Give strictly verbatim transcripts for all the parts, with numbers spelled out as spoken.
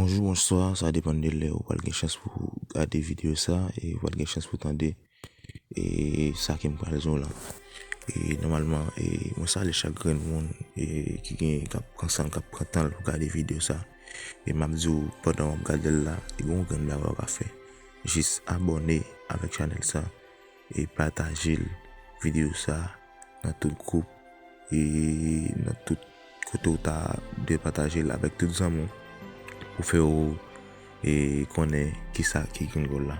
Bonjou, bonswa, sa depann de lè ou pral gen chans pou gade videyo sa e ou pral gen chans pou tande e sa ke m pral di w la. E nòmalman, e mwen salye chak grenn moun e ki gen k ap pran san l, k ap pran tan l pou gade videyo sa. E m ap di w, pandan w ap gade l la, e gen yon grenn bagay w ka fè. Jis abòne avèk chanèl sa e pataje l, videyo sa, nan tout gwoup e nan tout kote w ta dwe pataje l avèk tout zanmi w pou fè yo e konnen kisa ki Green Gold la.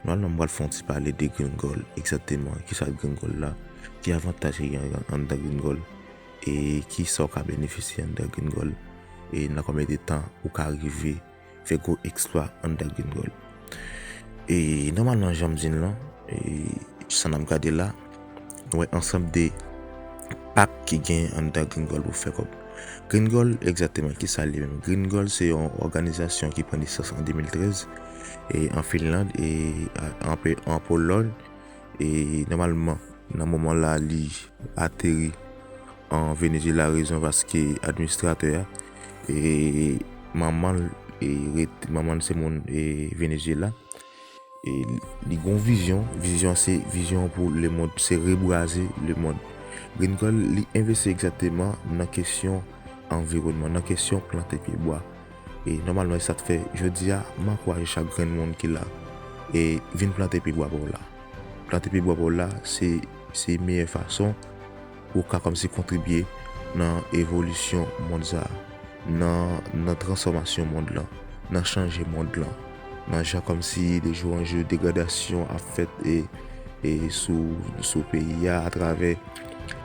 Nòmalman, m pral fè yon ti pale de Green Gold, egzakteman kisa Green Gold la, ki avantaj ki gen anndan Green Gold e kisa w ka benefisye anndan Green Gold e nan konbyen de tan ou ka rive fè gwo eksplwa anndan Green Gold. E nòmalman, jan m di n lan, e sa n ap gade la, nou wè ansanm de pak ki gen anndan Green Gold pou fè kòb. Green Gold, egzakteman, kisa l ye menm? Green Gold se yon òganizasyon ki pran nesans an de mil trèz e an Finland e an, an Polòy. E nòmalman, nan moman la, li ateri an Venezuela, rezon paske administratè a e manman l e ret, manman l se moun e Venezuela. E li gon vizyon, vizyon se vizyon pou lemonn, se rebwaze lemonn. Green Gold, li envesti egzakteman nan kesyon anviwònman, nan kesyon plante pyebwa. E nòmalman, e sa k fè jodi a, m ankouraje chak grenn moun ki la e vin plante pyebwa pa w la. Plante pyebwa pa w la, se, se meyè fason ou ka kòmsi kontribye nan evolisyon mond sa, nan, nan transfòmasyon mond lan, nan chanje mond lan, nan jan kòmsi de jou an jou degradasyon ap fèt e, e sou, sou peyi a atravè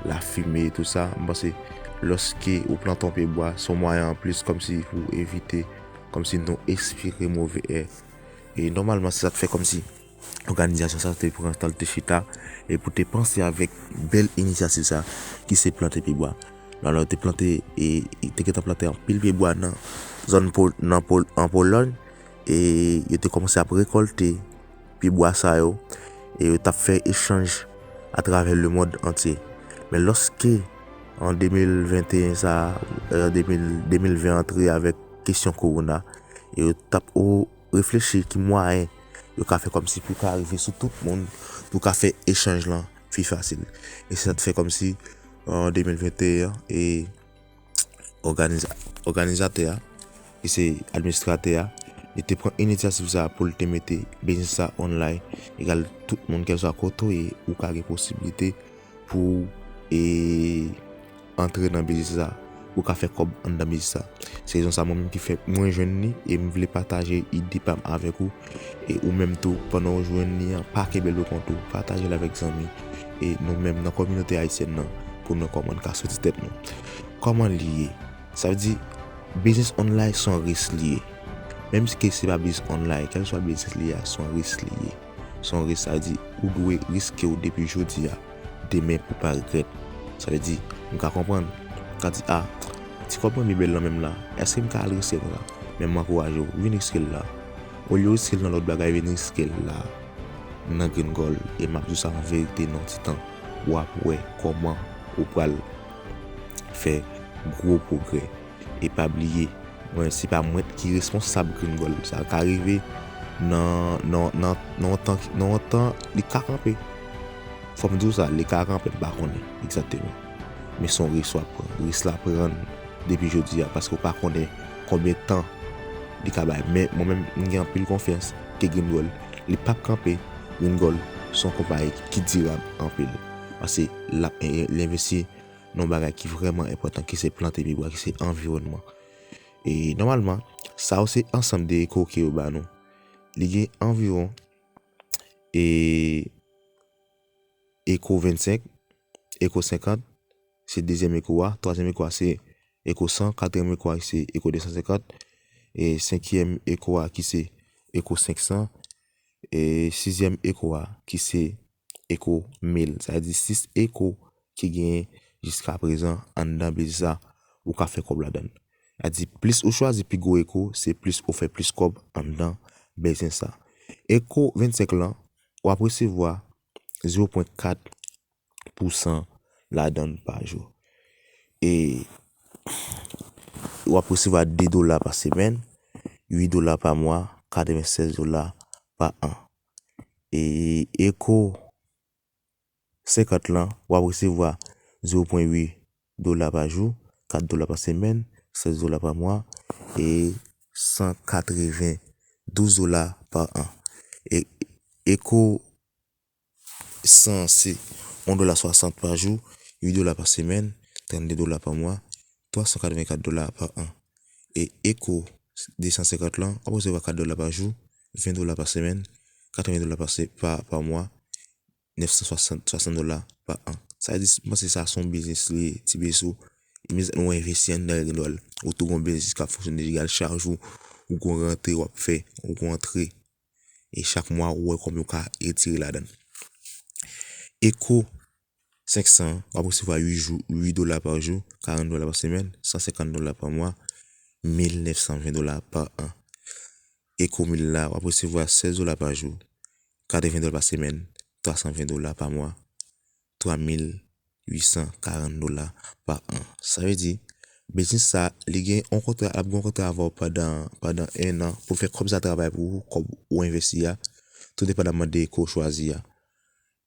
lafimen e tou sa. M panse lòske ou plante yon pyebwa, se yon mwayen anplis kòmsi pou evite, kòmsi nou espire move è. E nòmalman, se sa k fè kòmsi òganizasyon sa te pran tan l te chita e pou te panse avèk bèl inisyativ sa ki se plante pyebwa. Alò, yo te plante e, e te gentan plante anpil pyebwa nan zòn Pol-, nan Pol-, an Polòy e yo te kòmanse ap rekòlte pyebwa sa yo e yo t ap fè echanj atravè lemonn antye. Men lòske an de mil venteyen sa, e, de mil, de mil ven antre avèk kesyon kowona, e yo t ap o-, reflechi ki mwayen yo ka fè kòmsi pou ka rive sou tout moun, pou ka fè echanj lan pi fasil. E se sa t fè kòmsi an de mil venteyen, e òganiza-, òganizatè a, ki se administratè a, li te pran inisyativ sa pou l te mete biznis sa online, egal tout moun, kèlswa kote w ye, ou ka gen posiblite pou e antre nan biznis sa, ou ka fè kòb anndan biznis sa. Se rezon sa mwen menm ki fè mwen jwenn li e m vle pataje ide pa m avèk ou. E ou menm tou, pandan w jwenn li an, pa kenbe l pou kont ou, pataje l avèk zanmi. E nou menm nan kominote ayisyèn nan, pou nou wè kòman n ka soti tèt nou. Kòman li ye? Sa vle di, biznis online se yon risk li ye. Menm si ke se pa biznis online, kèlswa biznis li ye a, se yon risk li ye. Se yon risk, sa vle di, ou dwe riske w depi jodi a, demen pou pa regrèt. Sa vle di, m ka konprann, ou ka di, a, ti kòb mwen byen bèl lan menm la, èske m ka al riske konsa? Men m ankouraje w, vin riske l la. Olye w riske l nan lòt bagay, vin riske l la, nan Green Gold. E m ap di w sa an verite, nan ti tan, w ap wè kòman ou pral fè gwo pwogrè. E pa bliye, mwen, se pa mwen ki responsab Green Gold. Sa ka rive nan, nan, nan, nan yon tan, nan yon tan, li ka kanpe. Fò m di w sa, li ka kanpe, m pa konnen egzakteman. Men se yon risk w ap pran. Risk la pran depi jodi a, paske w pa konnen konbyen tan li ka bay. Men mwen menm, m gen anpil konfyans ke Green Gold, li p ap kanpe. Green Gold se yon konpayi ki dirab anpil. Paske l ap, e, l envesti nan yon bagay ki vrèman enpòtan, ki se plante pyebwa, ki se anviwònman. E nòmalman, sa yo se ansanm de eko ke yo ba nou. Li gen anviwon, e, eko vennsenk, eko senkant, se dezyèm eko a, twazyèm eko a se eko san, katriyèm eko a se eko de san senkant, e senkyèm eko a ki se eko senk san, e sizyèm eko a ki se eko mil. Sa vle di sis eko ki genyen jiska prezan anndan biznis sa, ou ka fè kòb ladan l. Sa vle di plis ou chwazi pi gwo eko, se plis ou fè plis kòb anndan biznis sa. Eko vennsenk lan, w ap resevwa zewo pwen kat pousan ladan l pa jou. E w ap resevwa de dola pa semèn. uit dola pa mwa, katrevennsèz dola pa an. E Echo senkant lan, w ap resevwa zewo pwen uit dola pa jou, kat dola pa semèn, sèz dola pa mwa, e san katrevendouz dola pa an. E Echo san se yon dola swasant pa jou, uit dola pa semèn, trannde dola pa mwa, twa san katrevenkat dola pa an. E Echo de san senkant lan, w ap resevwa kat dola pa jou, ven dola pa semèn, katreven dola pa, se- pa, pa mwa, nèf san swasant, swasant dola pa an. Sa vle di, m panse sa se yon biznis li ye, Ti Beso. Imediatman w envesti anndan Green Doll, ou tou gon biznis k ap fonksyone, egal chak jou ou gon rantre w ap fè, ou gon antre. E chak mwa ou wè konbyen ou ka retire ladan l. Echo senk san, w ap resevwa uit jou, uit dola pa jou, karant dola pa semèn, san senkant dola pa mwa, mil nèf san ven dola pa an. Echo mil la, w ap resevwa sèz dola pa jou, katreven dola pa semèn, twa san ven dola pa mwa, twa mil uit san karant dola pa an. Sa vle di, biznis sa, li gen yon kontra, l ap gen yon kontra avè w pandan, pandan en an pou l fè kòb sa travay pou ou, kòb ou envesti a, tou depandaman de Echo w chwazi a.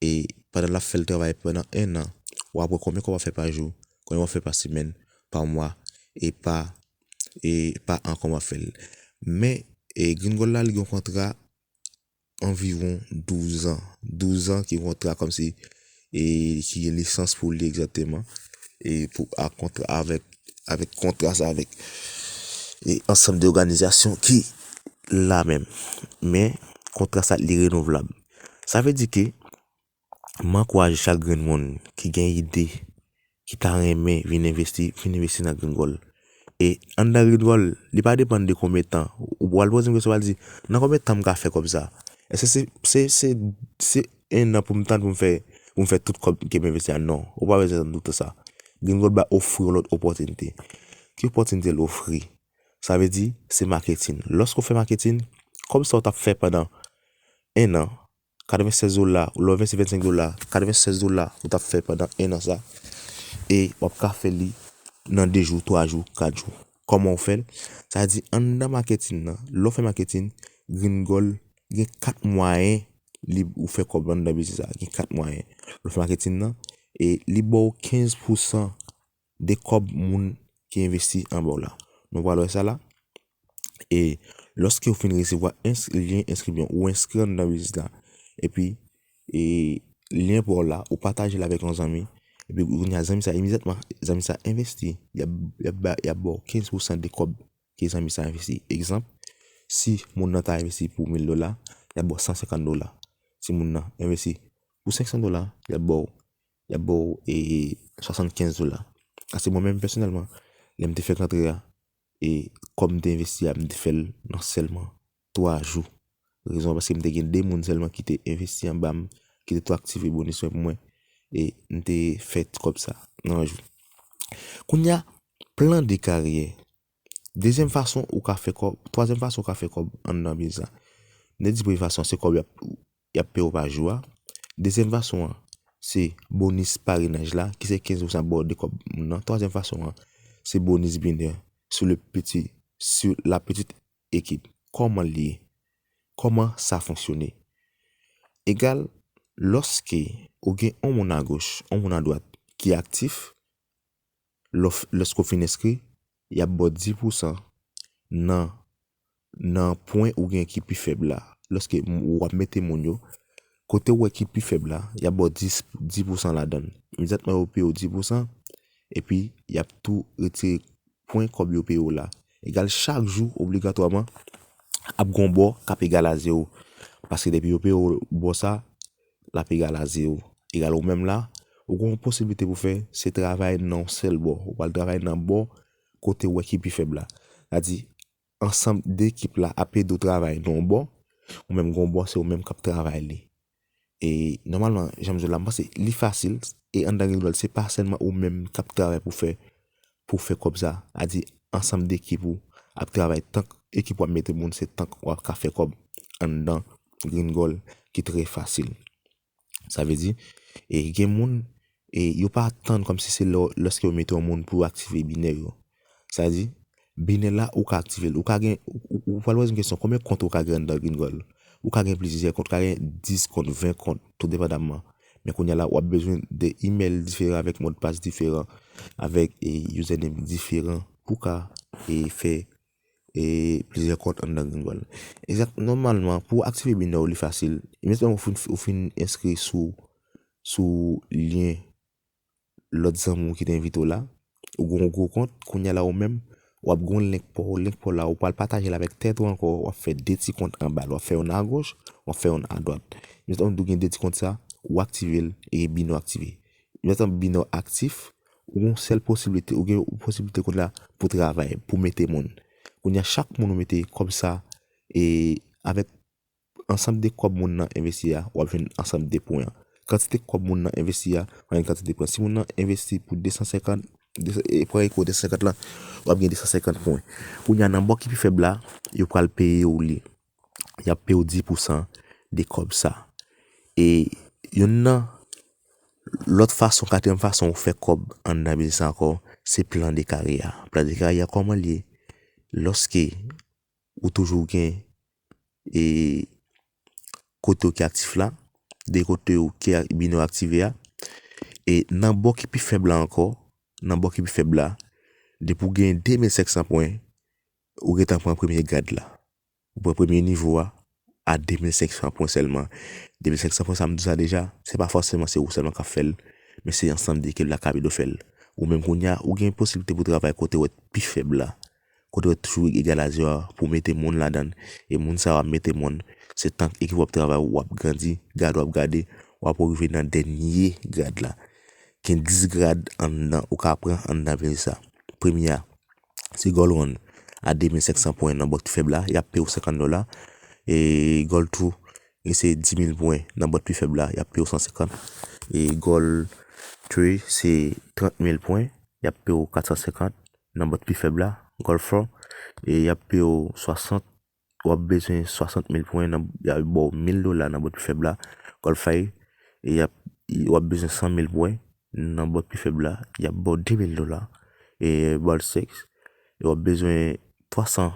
E pandan l ap fè l travay pandan en an, w ap wè konbyen kòb w ap fè pa jou, konbyen w ap fè pa semèn, pa mwa, e pa, e pa an konbyen w ap fè l. Men, e Green Gold la, li gen yon kontra anviwon douz an. Douz an ki kontra kòmsi, e ki gen lisans pou li egzakteman. E pou a kontra avèk, avèk kontra sa avèk, e ansanm de òganizasyon ki la menm. Men kontra sa li renouvlab. Sa vle di ke m ankouraje chak grenn moun ki gen ide, ki ta renmen vin envesti, vin envesti nan Green Gold. E anndan Green Gold, li pa depann de konbyen tan. Ou pral poze m kesyon, pral di, nan konbyen tan m ka fè kòb sa? Èske se, se, se, se en an pou m tann pou m fè, pou m fè tout kòb ke m envesti a? Non, ou pa bezwen tann tout tan sa. Green Gold ba ofri yon lòt opòtinite. Ki opòtinite l ofri? Sa vle di, se maketin. Lòske w fè maketin, kòb sa w t ap fè pandan en an, katrevennsèz dola, ou lè w envesti vennsenk dola, katrevennsèz dola ou t ap fè pandan en an sa, e w ap ka fè li nan de jou, twa jou, kat jou. Kòman w fè l? Sa vle di, anndan maketin nan, lè w fè maketin, Green Gold gen kat mwayen li, ou fè kòb anndan biznis sa, gen kat mwayen. Lè w fè maketin nan, e li ba w kenz pousan de kòb moun ki envesti anba w la. Nou pral wè sa la. E lòske w fin resevwa ens-, lyen enskripsyon, ou enskri anndan biznis la, epi, e lyen pa w la, ou pataje l avèk yon zanmi, epi kounye a zanmi sa, imedyatman, zanmi sa envesti, y ap, y ap ba, y ap ba w kenz pousan de kòb ke zanmi sa envesti. Egzanp, si moun nan ta envesti pou mil dola, y ap ba w san senkant dola. Si moun nan envesti pou senk san dola, y ap ba w, y ap ba w, e, swasannkenz dola. Paske mwen menm pèsonèlman, lè m te fèk rantre a, e kòb m te envesti a, m te fè l nan sèlman twa jou. Rezon an, paske m te gen de moun sèlman ki te envesti anba m, ki te tou aktive bonis mwen pou mwen, e m te fè kòb sa nan yon jou. Kounye a, plan de karyè. Dezyèm fason ou ka fè kòb, twazyèm fason ou ka fè kòb anndan biznis la. M te di premye fason an, se kòb y ap, y ap peye w pa jou a. Dezyèm fason an, se bonis parenaj la, ki se kenz pousan ba w de kòb moun nan. Twazyèm fason an, se bonis binè sur le petit, sur la petite équipe. Kòman l ye? Kòman sa fonksyone? Egal, lòske ou gen yon moun agoch, yon moun adwat ki aktif, lòf-, lòske w fin enskri, y ap ba w dis pousan nan, nan pwen ou gen ki pi fèb la. Lòske m-, w ap mete moun yo, kote w wè ki pi fèb la, y ap ba w dis, dis pousan ladan l. Imedyatman yo peye w dis pousan, epi y ap tou retire pwen kòb yo peye w la. Egal chak jou, obligatwaman, ap gon bò k ap egal a zewo. Paske depi yo peye w bò sa, l ap egal a zewo. Egal ou menm la, ou gon posiblite pou fè, se travay nan yon sèl bò. Ou pral travay nan bò kote w wè ki pi fèb la. Sa di, ansanm de ekip la ap ede w travay nan yon bò, ou menm gon bò, se ou menm k ap travay li. E nòmalman, jan m di w la, m panse li fasil, e anndan Green Gold, se pa sèlman ou menm k ap travay pou fè, pou fè kòb sa. A di, ansanm de ekip ou ap travay, tank ekip w ap mete moun, se tank w ap ka fè kòb anndan Green Gold ki trè fasil. Sa vle di, e gen moun, e yo pa tann kòmsi se lè, lòske yo mete yon moun pou aktive binè yo. Sa di, Binè la, ou ka aktive l. Ou ka gen, ou, ou, ou pral poze m kesyon, konbyen kont ou ka gen anndan Green Gold? Ou ka gen plizyè kont, ou ka gen dis kont, ven kont, tou depandamman. Men kounye a la, w ap bezwen de email diferan avèk modpas diferan, avèk e, username diferan pou w ka e, fè e, plizyè kont anndan Green Gold. Egzak, nòmalman, pou w aktive binè w, li fasil. Imedyatman ou fin, ou fin enskri sou, sou lyen lòt zanmi w ki te envite w la, ou gen yon gwo kont, kounye a la ou menm, w ap gen yon link pa w, link pa w la, ou pral pataje l avèk tèt ou ankò, w ap fè de ti kont anba l, w ap fè youn agoch, w ap fè youn adwat. Imedyatman ou gen de ti kont sa, ou aktive l, e binè w aktive. Imedyatman binè w aktif, ou gen yon sèl posiblite, ou gen yon posiblite kont la pou travay, pou mete moun. Kounye a chak moun ou mete kòb sa, e avèk ansanm de kòb moun nan envesti a, w ap jwenn ansanm de pwen an. Kantite kòb moun nan envesti a, w ap jwenn kantite pwen. Si moun nan envesti pou de san senkant, de san, e, pran Eco de san senkant lan, w ap gen de san senkant pwen. Kounye a nan bò ki pi fèb la, yo pral peye w li. Y ap peye w dis pousan de kòb sa. E youn nan lòt fason, katriyèm fason ou fè kòb anndan biznis la ankò, se plan de karyè a. Plan de karyè a kòman l ye? Lòske ou toujou gen e kote w ki aktif la, de kote w ki a- binè w aktive a, e nan bò ki pi fèb la ankò, nan bò ki pi fèb la, depi w gen de mil senk san pwen, ou gentan pran premye grad la. Ou pran premye nivo a, a de mil senk san pwen sèlman. De mil senk san pwen sa m di w sa deja, se pa fòseman se ou sèlman k ap fè l, men se ansanm de ekip la k ap ede w fè l. Ou menm kounye a, ou gen posiblite pou travay kote w pi fèb la, kote w toujou egal a zewo a, pou mete moun ladan l, e moun sa yo ap mete moun, se tank ekip w ap travay, w ap grandi, grad w ap gade, w ap rive nan dènye grad la. Gen dis grad anndan, ou ka pran anndan biznis la. Premye a, se Gold One a de mil senk san pwen nan bòt pi fèb la, y ap peye w senkant dola. E Gold Two, e se dis mil pwen nan bòt pi fèb la, y ap peye w san senkant. E Gold Three, se trant mil pwen, y ap peye w kat san senkant nan bòt pi fèb la. Gold Four, e y ap peye w swasant, w ap bezwen swasant mil pwen, nan, y ap ba w mil dola nan bòt pi fèb la. Gold Five, e y ap, w ap bezwen san mil pwen, nan bòt pi fèb la, y ap ba w de mil dola. E Gold Six, e w ap bezwen twa san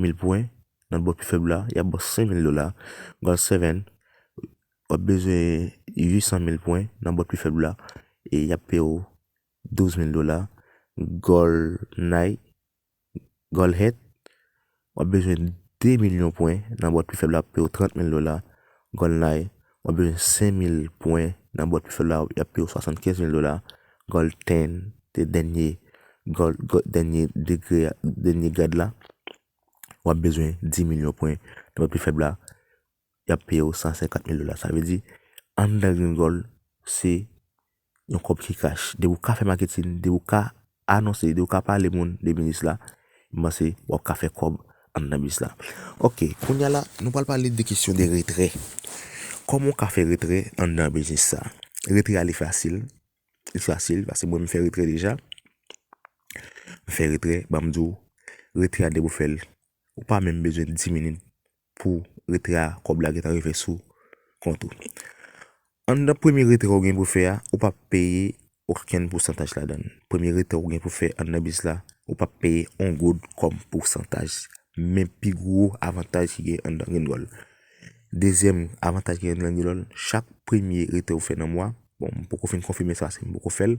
mil pwen, nan bòt pi fèb la, y ap ba w senk mil dola. Gold Seven, w ap bezwen uit san mil pwen, nan bòt pi fèb la, e y ap peye w douz mil dola. Gold Nine, Gold Eight, w ap bezwen de milyon pwen, nan bòt pi fèb la, y ap peye w trant mil dola. Gold Nine, w ap bezwen senk mil pwen, nan bòt pi fèb la, y ap peye w swasannkenz mil dola. Gold Ten, se dènye, Gold, Gold, dènye degre a, dènye grad la, w ap bezwen dis milyon pwen, nan bòt pi fèb la, y ap peye w san senkant mil dola. Sa vle di, anndan Green Gold, se yon kòb ki kach. Depi w ka fè maketin, depi w ka anonse, depi w ka pale moun de biznis la, m panse w ap ka fè kòb anndan biznis la. Oke, kounye a la, nou pral pale de kesyon de retrè. Kòman w ka fè retrè anndan biznis sa? Retrè a li fasil. Li fasil, paske mwen m fè retrè deja. M fè retrè, ban m di w, retrè a depi w fè l, ou pa menm bezwen dis minit pou retrè a, kòb la gentan rive sou kont ou. Anndan premye retrè ou gen pou fè a, ou p ap peye okenn pousantaj ladan l. Premye retrè ou gen pou fè anndan biznis la, ou p ap peye yon goud kòm pousantaj. Men pi gwo avantaj ki gen anndan Green Gold. Dezyèm avantaj ki gen anndan Green Gold, chak premye retrè ou fè nan mwa, bon, m poko fin konfime sa, paske m poko fè l.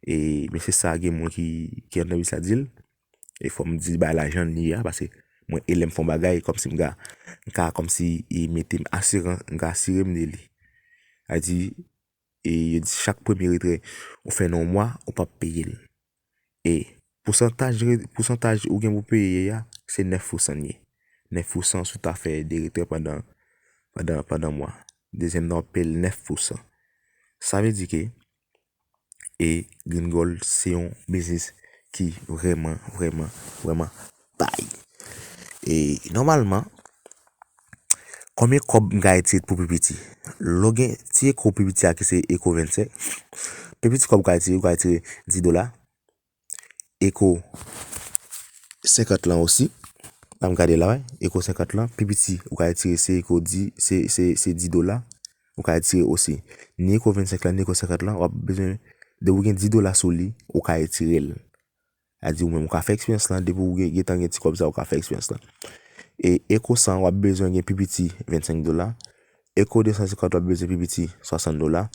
E, men se sa gen moun ki, ki anndan biznis la di l. E fò m di bagay la jan l ye a, paske mwen, e lè m fè yon bagay, kòmsi m ka, m ka kòmsi e mete m asiran, m ka asire m de li. Sa di, e yo di chak premye retrè ou fè nan yon mwa, ou p ap peye l. E pousantaj re-, pousantaj ou gen pou peye a, se nèf pousan l ye. Nèf pousan si w ta fè de retrè pandan, pandan, pandan mwa. Dezyèm nan, w ap peye l nèf pousan. Sa vle di ke e Green Gold se yon biznis ki vrèman, vrèman, vrèman bay. E nòmalman, konbyen kòb m ka retire pou pi piti? Lè w gen ti Eco pi piti a ki se Eco vennsenk, pi piti kòb ou ka retire, ou ka retire dis dola. Eco senkant lan osi, an m gade la, wi, Eco senkant lan, pi piti ou ka retire se Eco dis, se, se, se dis dola, ou ka retire osi. Ni Eco vennsenk lan, ni Eco senkant lan, w ap bezwen, depi w gen dis dola sou li, ou ka retire l. Sa di ou menm ou ka fè eksperyans lan, depi ou gen, gentan gen ti kòb sa, ou ka fè eksperyans lan. E Eco san, w ap bezwen gen pi piti vennsenk dola. Eco de san senkant, w ap bezwen pi piti swasant dola.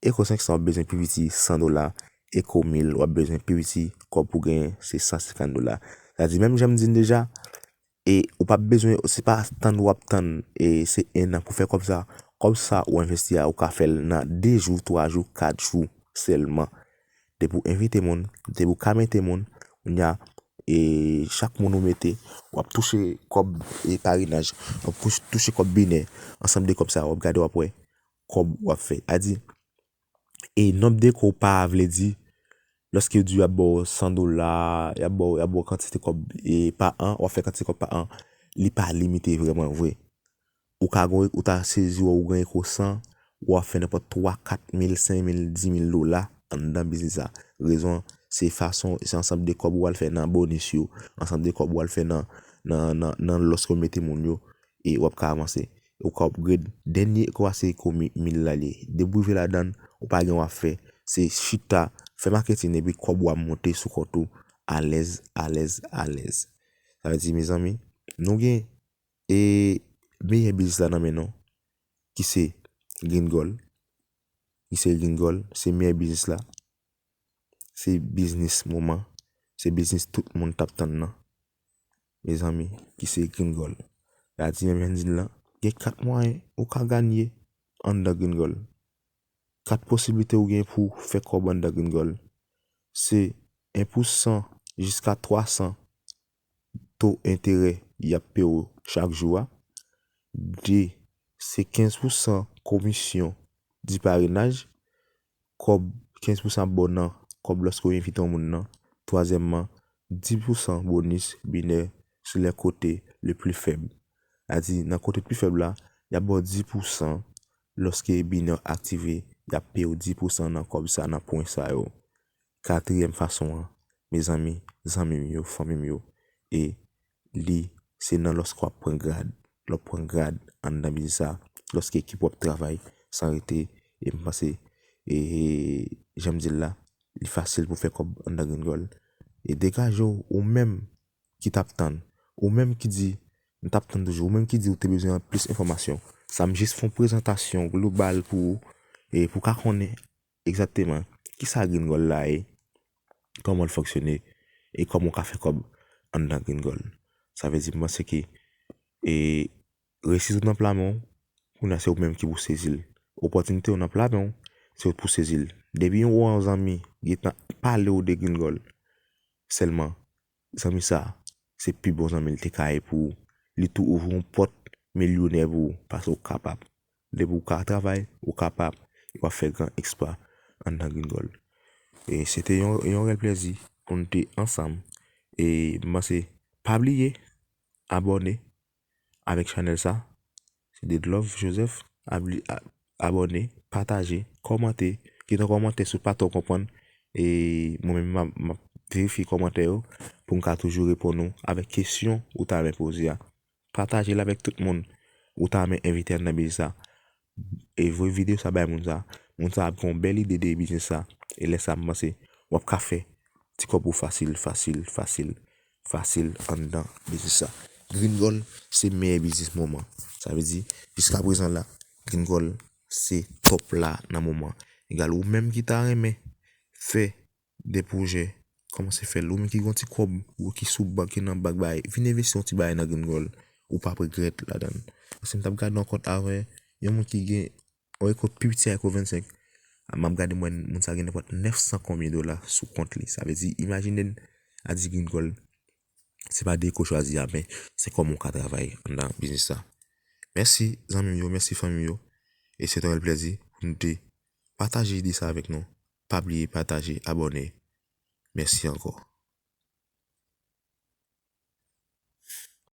Eco senk san, w ap bezwen pi piti san dola. Eco mil, w ap bezwen pi piti kòb pou genyen, se san senkant dola. Sa di, menm jan m di n deja, e ou p ap bezwen, se pa tann w ap tann, e se en an pou fè kòb sa. Kòb sa ou envesti a, ou ka fè l nan de jou, twa jou, kat jou sèlman. Depi w envite moun, depi w ka mete moun, kounye a, e chak moun ou mete, w ap touche kòb e parenaj, w ap touche kòb binè, ansanm de kòb sa, w ap gade, w ap wè kòb w ap fè. A di, e nonb de kou pa vle di, lòske yo di y ap ba w san dola, y ap ba w, y ap ba w kantite kòb e pa an, w ap fè kantite kòb pa an, li pa limite vrèman vre. Ou ka gen, ou ta sezi wè ou gen Eco san, w ap fè nenpòt twa, kat mil, senk mil, dis mil dola anndan biznis sa. Rezon, se fason, se ansanm de kòb ou al fè nan bonis yo, ansanm de kòb ou al fè nan, nan, nan, nan lòske w mete moun yo, e w ap ka avanse. Ou ka upgrade. Dènye Eco a se Eco mi-, mil la li ye. Depi w rive ladan l, ou pa gen w ap fè. Se chita, fè maketin epi kòb ou ap monte sou kont ou alèz, alèz, alèz. Sa vle di, mezanmi, nou gen e meyè biznis la nan men nou, ki se Green Gold. Ki se Green Gold, se meyè biznis la. Se biznis moman, se biznis tout moun t ap tann nan. Mezanmi, ki se Green Gold. Sa di menm jan m di l lan, gen kat mwayen ou ka ganye anndan Green Gold. Kat posiblite ou gen pou fè kòb anndan Green Gold. Se en pou san jiska twa san to enterè y ap peye w chak jou a. De, se kenz pou san komisyon di parenaj, kòb, kenz pou san ap ba w nan kòb lòske w envite yon moun nan. Twazyèmman, dis pou san bonis binè sou lè kote le pli fèb. Sa di, nan kote pli fèb la, y ap ba w dis pou san lòske binè aktive, y ap peye w dis pou san nan kòb sa, nan pwen sa yo. Katriyèm fason an, mezanmi, zanmi m yo, fanmi m yo, e li se nan lòske w ap pran grad, lè w ap pran grad anndan biznis sa, lòske ekip w ap travay san rete, e m panse, e, e, jan m di l la, li fasil pou fè kòb anndan Green Gold. E degaje w, ou menm ki t ap tann, ou menm ki di, m t ap tann toujou, ou menm ki di ou te bezwen plis enfòmasyon. Sa m jis fè yon prezantasyon global pou ou, e pou w ka konnen egzakteman kisa Green Gold la ye, kòman l fonksyone, e kòman w ka fè kòb anndan Green Gold. Sa vle di, m panse ke, e, resous ou nan pla men w, kounye a se ou menm ki pou sezi l. Opòtinite w nan pla men w, se ou pou sezi l. Depi yon zanmi gentan pale w de Green Gold, sèlman, zanmi sa, se pi bon zanmi l te ka ye pou ou. Li tou ouvri yon pòt milyonè pou ou, paske ou kapab. Depi ou ka travay, ou kapab, e w ap fè gran eksplwa anndan Green Gold. E se te yon, yon rèl plèzi pou n te ansanm. E m panse, pa bliye, abòne avèk chanèl sa. Se Deadlove Joseph. Abli-, a-, abòne, pataje, kòmante, kite yon kòmantè si w pa twò konprann. E mwen menm, m ap, m ap verifye kòmantè yo pou m ka toujou reponn ou avèk kesyon ou ta renmen poze a. Pataje l avèk tout moun ou ta renmen envite anndan biznis sa. E voye videyo sa bay moun sa. Moun sa ap gen yon bèl ide de biznis sa. E lè sa, m panse, w ap ka fè ti kòb ou fasil, fasil, fasil, fasil anndan biznis sa. Green Gold se meyè biznis moman. Sa vle di, jiska prezan la, Green Gold se top la nan moman. Egal, ou menm ki ta renmen fè de pwojè, kòmanse fè l. Ou menm ki gen yon ti kòb, ou ki sou bank, ki nan bank bagay, vin envesti yon ti bagay nan Green Gold. Ou p ap regrèt ladan l. Paske m t ap gade yon kont avan, yon moun ki gen yon Eco pi piti a Eco vennsenk. M ap gade mwen, moun sa gen nenpòt nèf san konbyen dola sou kont li. Sa vle di, imajine n, a di Green Gold, se pa de Eco chwazi a, men se kòman w ka travay anndan biznis sa. Mèsi, zanmi m yo, mèsi, fanmi m yo. E se te yon rèl plèzi pou nou te pataje ide sa avèk nou. Pa bliye pataje, abòne. Mèsi ankò.